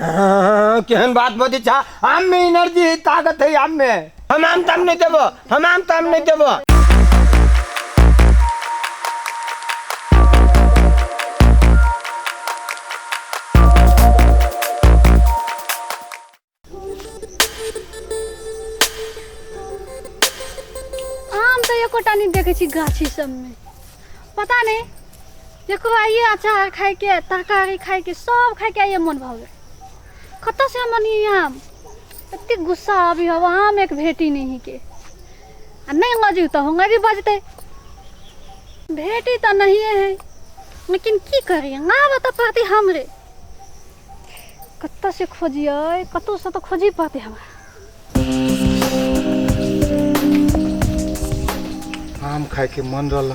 हाँ, केहन बात बजै छा? आम में एनर्जी है, ताकत है आम में। हम आम ताम नहीं देबो, हम आम ताम नहीं देबो। आम तऽ एकोटा नहि देखै छी गाछी सबमे। पता नहि जकरो आइए अचार खाइके, तरकारी खाइके, सब खाइके आइए मन भऽ गेल। कतऽसँ हम अनियै आम? एतेक गुस्सा अबै हौ, आम एक भेटी नहि हिके। आ नहि अजियौ तऽ होंगरी बजतै। भेटी तऽ नहिए है, लेकिन की करियै, आबऽ तऽ पड़तै हमरे। कतऽसँ खोजियै? कतहुसँ तऽ खोजही पड़तै हमरा। आम खाइके मन रहल,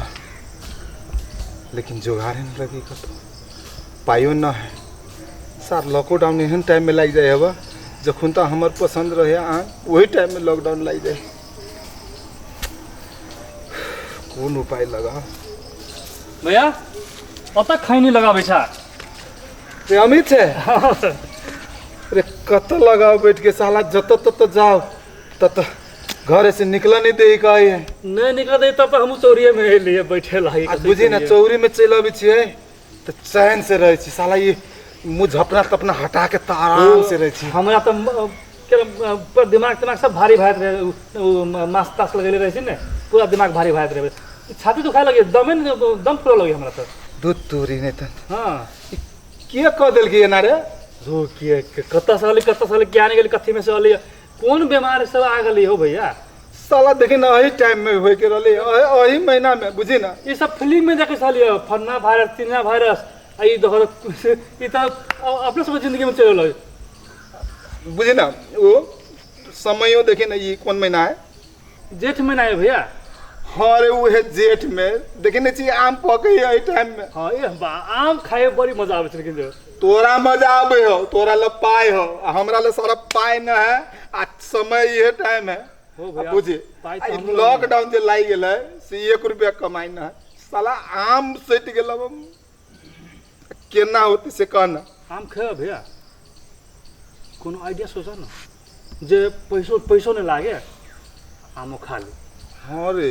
लेकिन जोगाड़े नहीं लगी, कतौ पाइयो न है। सार लॉकडाउन एहन टाइम में लागि जाए हवा, जखन तऽ हमर पसंद रहे आम, वही टाइम में लॉकडाउन लागि जाए। कोन उपाय लगा भैया? ओतऽ खैनी लगाबै छ रे अमित है। अरे कत लगाओ बैठ के साला, जत तत जाओ तत घर से निकल नहीं दे कहे है। नहीं निकल दे तब हम चौरिये में एलिए बैठे लागी। आ बुझी ना, चौरी में चलि अबै छियै तऽ चैन से रहै छी। साला ये मुँह झपना तपना हटा के तऽ आराम से रहै छी। हमरा तऽ पूरा दिमाग तिमाग सब भारी भए रहे, मास्क तास्क लगेले रहै छी ने, पूरा दिमाग भारी भए रहे, छाती दुखाए लगे, दमे ने दम फूलऽ लगे हमरा तऽ। दूध तोरी नहि तऽ। हाँ। के कऽ देलकै एना रे? रो के कतऽ से अली, कतऽ से अली, क्या नहीं गेली, कथी में से अली, कोन बीमारी सब आ गेली हो भैया? साला देखी ना, एही टाइम में होय के रहले, एही महीना में, बुझी ना। ई सब फिल्म में देखे छलियै, फन्ना वायरस चिन्ना वायरस, आ ई देखो ई तऽ अपने सबके जिंदगी में चलि रहल। बुझी ना, वो समयो देखी ना, ई कोन महीना है? जेठ महीना है भैया। हाँ रे, उहे जेठ में देखी नहीं छी आम पके है एही टाइम में। हाँ, ये आम खाए बड़ी मजा आबै छै। लेकिन जो तोरा मजा आबै हो, तोरा ल पाय हो, आ हमरा ल सारा पाय न है, आ समय इहे टाइम है। हो भैया, बुझी पाइ तऽ आ ई हमरो लॉकडाउन जे लागि गेलै से एक रुपया कमाइ न है। साला आम सटि गेल, अब केना होतै से कह ना। आम खेबै भैया? कोनो आइडिया सोचऽ ने जे पैसो पैसो नहि लागे, आमो खा ली। हाँ रे,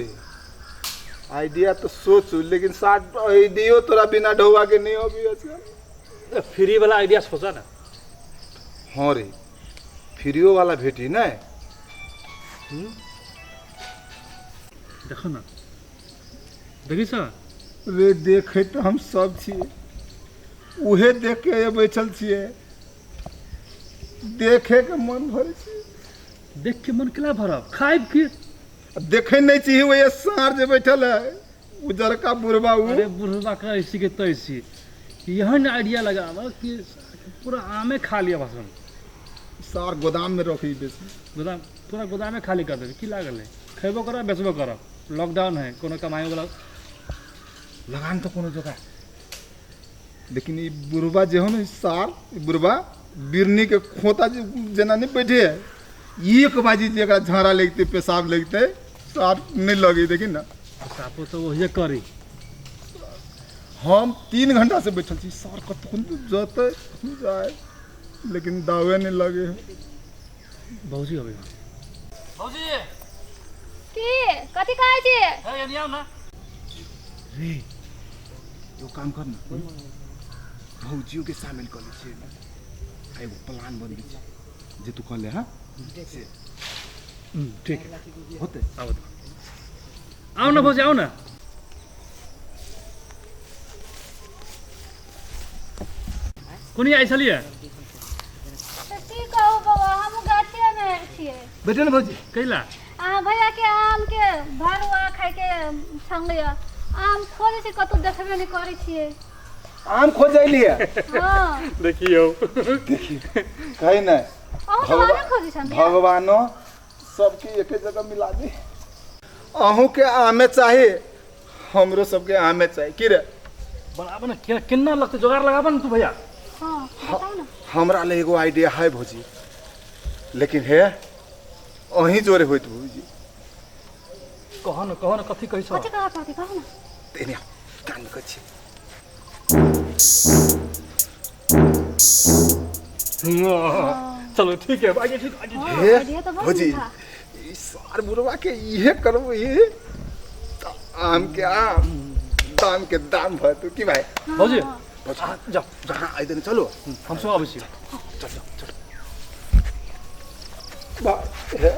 आइडिया तो सोचू, लेकिन साथ आइडियो तोरा बिना ढौआ के नहीं अभी आजकल। ए, फ्री वाला आइडिया सोचऽ ने। हाँ रे, फ्रीओ वाला भेटी नहीं। देखो ना, देखी सर। रे देखे तऽ हम सब छियै, उहे देख के बैठल छियै, देखे के मन भरै छै। देख के मन केला भरब, खाइब की? देखे नहीं छी वही साँढ़ जे बैठल है, उजरका बुढ़बा उ। अरे बुढ़बा का ऐसी के तैसी, यही ना आइडिया लगाब कि पूरा आमे खा लिया बस हम। सार गोदाम में रखी बेसी। गोदाम पूरा गोदामे खाली कर देबै, की लागल है? खेबो करब, बेचबो करब। लॉकडाउन है, कोनो कमाई वाला लगान तो कोनो जगह, लेकिन ई बुढ़बा जे हो ने सार, ई बुढ़बा बिरनी के खोता जे जेना नहीं बैठे है, एक बाजी जे एकरा झाड़ा लगते, पेशाब लगते, सार नहीं लगे। देखी ना। सापो तो वही करी। हम 3 घंटा से बैठल छी, सार कतखन जते जाए, लेकिन दावे नहीं लगे है। भौजी अबै। भौजी। की कथी कहै छी? हे, एनी आउ ना। रे एगो काम कर ना, भौजियो के शामिल कर लै छियै आ एगो प्लान बनबै छियै जे तू कहले। हाँ से। ठीक है। होतै। आउ आउ ना भौजी, आउ ना। कोनी आइ छलियै? तऽ की कहू बाबा, हम गाछिएमे आयल छियै। बैठे ने भौजी। कैला? अहाँ भैयाके आमके भरुआ खाइके छलैए, आम खोजै छी, कतहु देखबे नहि करै छियै। आम खोज अयलियै? हँ। देखियौ। कही नहि। अहूँ सब आमे खोजै छलियै? भगवानो सबके एके जगह मिला दे। अहूँके आमे चाही, हमरो सबके आमे चाही, की रे? बनाबऽ ने, केना लगतै जोगाड़ लगाबऽ ने तू भैया। हँ, बताउ ने। हमरा ले एगो आइडिया है भौजी, लेकिन हे अहीं जोरे होइत भौजी। कह न, कह न, कथी कहै छौ? कथी कहऽ पड़तै, कहू ने। एने आउ, कान में कहै छी। चलो ठीक है, आइए ठीक, आइए। हाँ, हे, आइडिया तो बहुत भौजी नीक था। ई सार बुढ़वा के इहे करबो ई त आम के आम दाम के दाम भतु की भाई। भौजी भौजी जाओ, हाँ आइदे ने चलो। हम सब आबै छी। चल चल चल भाई हे,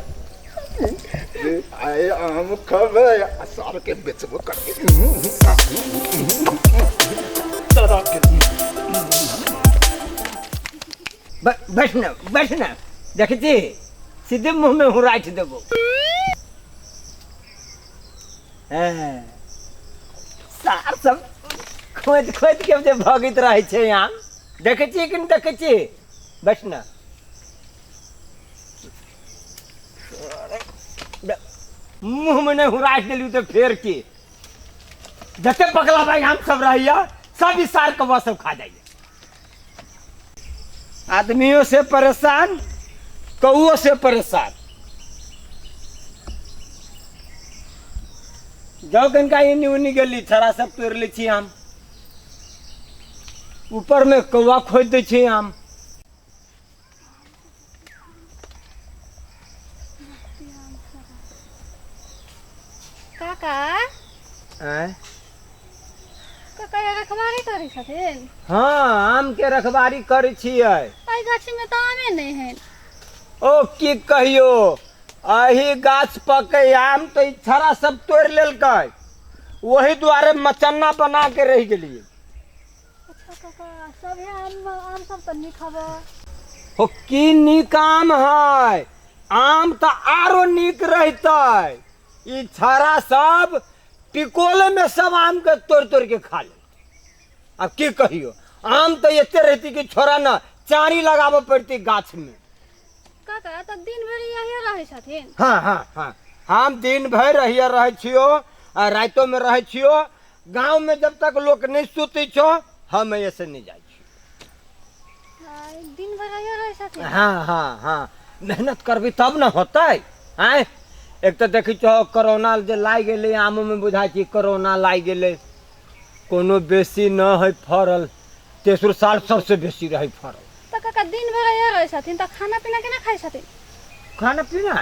रे आए आम खबै आ सार के बेचबो करबै। चलो चलो। बैठ ना, बैठ ना, देखै छी सीधे मुँह में हुराइठ देबो। हैं, सार सब खोदि खोदि के जे भगैत रहै छै आम, देखै छियै कि नहि देखै छियै? बैठ ना। मुँह में नहि हुराइठ देलियै तऽ फेर की, जते पकला भाई आम सब रहैया सब ई सार कौआ सब खा जाइया। आदमियों से परेशान, कौओ से परेशान। जाओ कनिका एन्नी ओन्नी गेली, छड़ा सब तोड़ि लै छी आम, ऊपर में कौआ खोदि दै छै आम। काका, आँय? काका ये रखवारी करै छथिन? हाँ, आम के रखवारी करै छियै। एहि गाछी में तऽ आमे नहि है। ओ की कहियो, एहि गाछ पकै आम तऽ ई छड़ा सब तोड़ि लेलकै, ओही दुआरे मचन्ना बना के रहि गेलियै। अच्छा काका, सब हे आम, आम सब तऽ नीक हबे। हो की नीक आम है, आम तऽ आरो नीक रहितै, ई छड़ा सब टिकोले में सब आम के तोड़ तोड़ के खा ले। अब की कहियो, आम तऽ एते रहती कि छोड़ा न चारी लगाबऽ पड़ती गाछ में। काका तऽ दिन भरि यही रहै छथिन? हाँ हाँ हाँ, हम दिन भरि रहिए रहै छियो आ रातिो में रहै छियो। गाँव में जब तक लोक नहीं सुतै छो हम ऐसे नहीं जाइ छियो। हाँ, दिन भरि यही रहै छथिन? हाँ हाँ हाँ, मेहनत करबी तब न होतै। आँय, एक तऽ देखै छहो कोरोना जे लागि गेलै आमो में, बुझाइ छै कोरोना लागि गेलै, कोनो बेसी न है फड़ल, तेसर साल सबसे बेसी रहै फड़ल। तऽ काका दिन भरि यही रहै छथिन तऽ खाना पीना केना खाइ छथिन? खाना पीना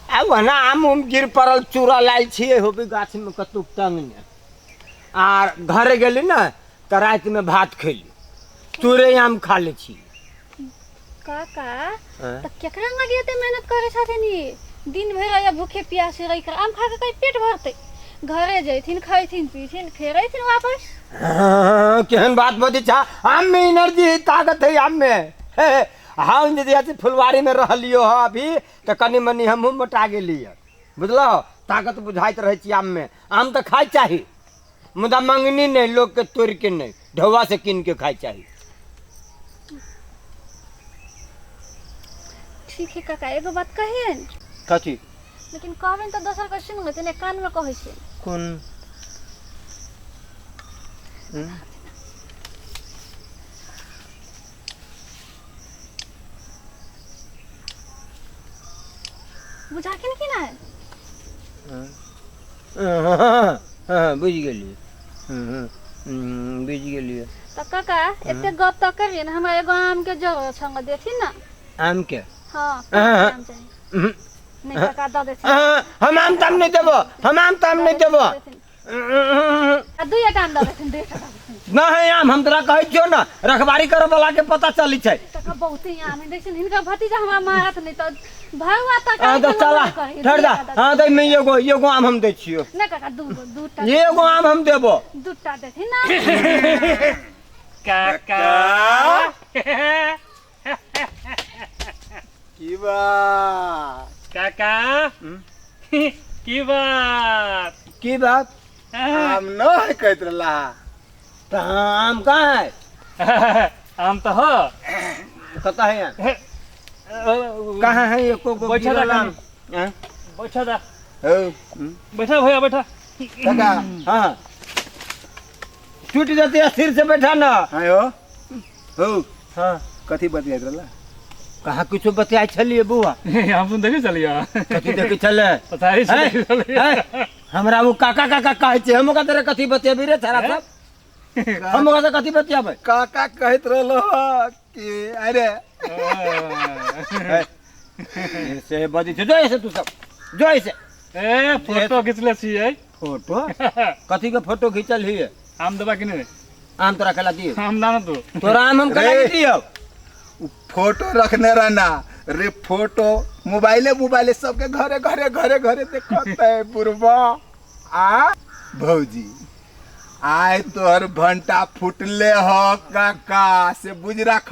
आ ओना आम उम गिर पड़ल चूड़ा लायल छियै होबे गाछ में कतौ टंगने, आर घरे गेली ने तऽ राति में भात खैली, चूड़े आम खा लै छी। काका आँय? तऽ केकरा लगी एते मेहनत करै छथिन ई? दिन भरि आया भूखे प्यासे रहि कर आम खा के कहीं पेट भरतै? घरे जैथिन, खैथिन पीथिन, फेर अयथिन वापस। हाँ, केहन बात बजै छा, आम में एनर्जी है, ताकत है आम में। हे, हम जे छै फुलवारी में रहलियो ह अभी तऽ कनि मनि हमहूँ मोटा गेलियै, बुझलहो, ताकत बुझाइत रहै छी आम में। आम तऽ खाइ चाही, मुदा मंगनी नहि, लोक के तोड़ि के नहि, ढौआ से कीन के खाइ चाही। ठीक है काका, एगो बात कहियन? कथी? लेकिन कहबनि तऽ दोसर कोइ सुनि लेतै ने, कान में कहै छियनि। कोन? बुझाखिन कि नहि? हाँ हाँ, बुझि गेलियै, बुझि गेलियै। तऽ काका एते गप तऽ करियै ने, हमरा एगो आम के जरूरत छै, हमरा देथिन ने? आम के? हाँ, हाँ, आम चाही। नहीं काका दऽ देथिन। हाँ, हम आम ताम नहीं देबो, हम आम ताम नहीं देबो। आ दुइटा आम दऽ देथिन, दुइटा दऽ देथिन। नहीं आम हम तोरा कहै छियौ ने, रखबारी करऽ वाला के पता चलै छै। काका बहुते आम है, देखिन हिनकर भतीजा हमरा मारत नहि तऽ भरुआ तरकारी हाँ तऽ के चला मना करी, ठहर जा। दुइटा दऽ हाँ तऽ एहिमे एगो एगो आम हम दै छियौ। देथिन। नहि काका, दूगो दूटा एगो आम हम देबो। दूटा देथिन ना। काका की बात काका की बात? की बात? आम न है कहैत रहला। तऽ आम कहाँ है? आम तऽ ह। कतऽ है आम? कहाँ है एको गो बैठा गिरल दा आम? आँय? बैठा दा, हौ बैठा भैया बैठा। काका। हाँ, टूट जेतै, स्थिर से बैठा ना। हाँ यो हौ। हाँ, कथी बतियाइत रहला? कहाँ किछो बतियाइ छलियै बौआ। हम सुन देखै छलियै। कथी देखै छलै? पता है हैं? हैं? हमरा ओ काका काका कहै छै, हम ओकरा तोरा कथी बतियेबै रे छड़ा सब, हम ओकरा से कथी बतियाबै? काका कहैत रहलो कि अरे से बजै छै, जो ऐसे तू सब जो ऐसे। ए फोटो घिचले छियै। फोटो कथी के फोटो घिचल हियै? आम देबा कि नहि? आम तोरा केला दियौ? आम ना तू तोरा आम हम केला रे। दियौ? उ फोटो रखने रहना रे, फोटो मोबाइले मोबाइले सबके घरे घरे घरे घरे देखत है बुढ़बा। आ भौजी आय तोहर भंटा फुटले हो काका से बुझ रख।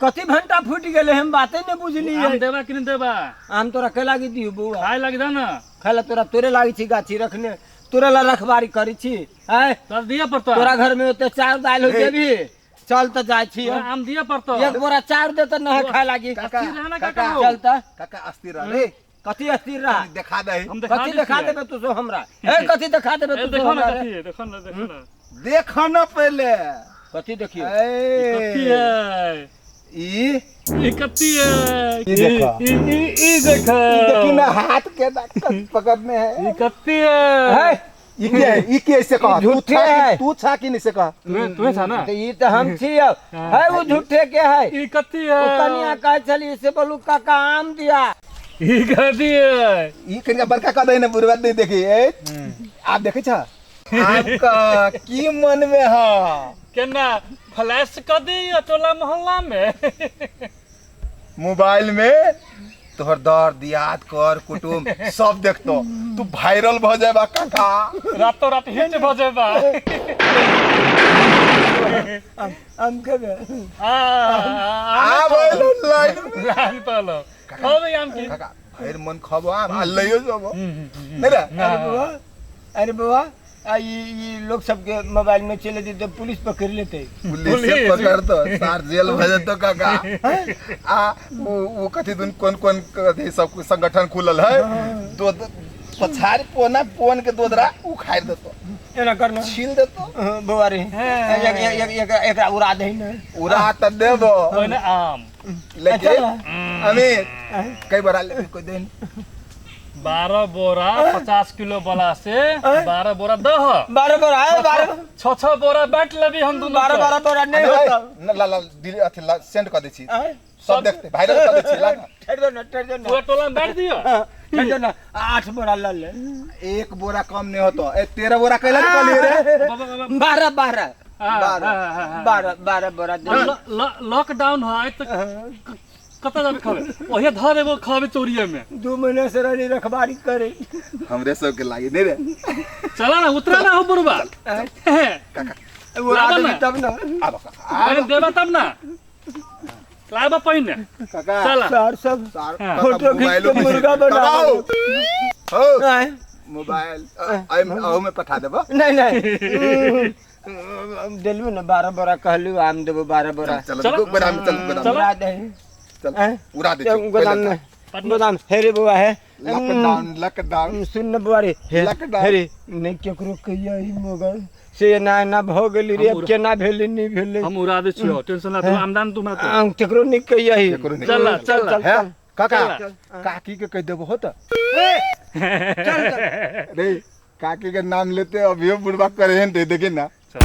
कथी भंटा फूटि गेलै? हम बाते नहि बुझलियै। आम देबा कि नहि देबा? आम तोरा केला की दियौ बौआ? खाय लागि दे ना। खाय ला तोरा तोरे लागै छी गाछी रखने, तोरे ला रखबारी करै छी। आँय तोरा दिअ पड़तो। तोरा घर में ओते चाउर दालि हो जेबही, चल तऽ जाइ छी। तोरा आम दिअ पड़तो। एक बोरा चाउर दे तऽ नहि खाय लागी। काका अस्थिर रहना काका काका हो। चल तऽ। काका अस्थिर रह रे। कथी अस्थिर रह? देखा दे। हम देखा कथी दै देखा छियै। देबे तू सब हमरा? ए कथी देखा देबे ए तू सब देखो ना हमरा रे? कथी है, देखो ना, देखो ना। देख न पहले कथी देखियो? ई कथी ए है? ई ई कथी है? ई देखो। ई ई ई देखो। ई देखी ना हाथ के ताकत पकड़ने है। ई कथी है? है ई के है? ई के ऐसे कह, तू झूठे छा कि- है। तू छा कि नहीं से कह। तू छा ना। तऽ ई तऽ हम छी अब। है वो झूठे के है। ई कथी है? ओ कनिया कहै छली से बोलू काका आम दिया। ई कथी है? ई कनिका बड़का कह दे ने बुढ़वा नहीं देखी। ए आप देखै छ आपका की मन में है? केना फ्लैश क दी टोला मोहल्ला में। मोबाइल में तोहर दर दियाद कर कुटुम सब देखतो, तू वायरल भ जाबा काका। रातो रात हिट भ जेबा। आम खेबे? आ आ भइल लाइन लाइन पालो खबे आम की। काका भरि मन खबो आम आ लइयो जबो नहीं रे। अरे बौआ, अरे बौआ, आ ई लोग सबके मोबाइल में चले जेतै पुलिस पकड़ लेतै। पुलिस से पकड़तो सार जेल भ जेतो काका। आ उ कथी दुन कोन कोन कथी सब संगठन खुलल है, दो पछाड़ पोना पोन के दोदरा उखाड़ देतो, एना करना छील देतो। बौआ रे, एकरा उड़ा दही ने। उड़ा त देबो ओने आम लेकिन अमित कई बड़ा लेबे कोई दिन 12 बोरा 50 किलो वाला से 12 बोरा दह 12 बोरा है, 12 6 बोरा बांट लेबी हम दुनू। 12 12 बोरा नहीं होता। न ला ला दिल अथी ला सेंड कर दै छी, सब देखते वायरल कर दै छी। ला ना। ठहर दो ना, ठहर दो ना, पूरा टोला में बांट दियो। ठहर दो ना, 8 बोरा ल ले। एक बोरा कम नहीं होतो। ए 13 बोरा कैला ने कहलिए रे? 12 12 बारह 12 12 बोरा दे। लॉकडाउन है तो कत जाबे खाबे? ओहे धर एगो खाबे चोरिये में। 2 महीना से रही रखबारी करे हमरे सब के लागे नहीं रे। चला ना उतरा ना हो बुढ़बा। काका उड़ा देबी तब ना। आब काका अरे देबा तब ना, लाबा पहिने काका। चला सर सब सार फोटो खींच के मुर्गा बना हो आय। मोबाइल अहू में पठा देबो। नहीं नहीं दिलू ना 12 बोरा कहलू आम देबो 12 बोरा। चल गोदाम में चल, गोदाम में उड़ा दे, चल उड़ा दे गोदाम में, गोदाम हे रे बौआ हे। लॉकडाउन लॉकडाउन सुन न बौआ रे, हे लॉकडाउन। हे रे नहीं केकरो कहिया ही मगर से एना एना भ गेली रे, अब केना भेलै नहीं भेलै। हम उड़ा दे छियो, टेंशन ना तू, आमदान तू मत। आम केकरो नहीं कहिया ही। केकरो नहीं। चल चल हे काका काकी के कह देबो हो त चल चल रे। काकी के नाम लेते अभियो बुढ़बा करे हन दे देखे ना। चल।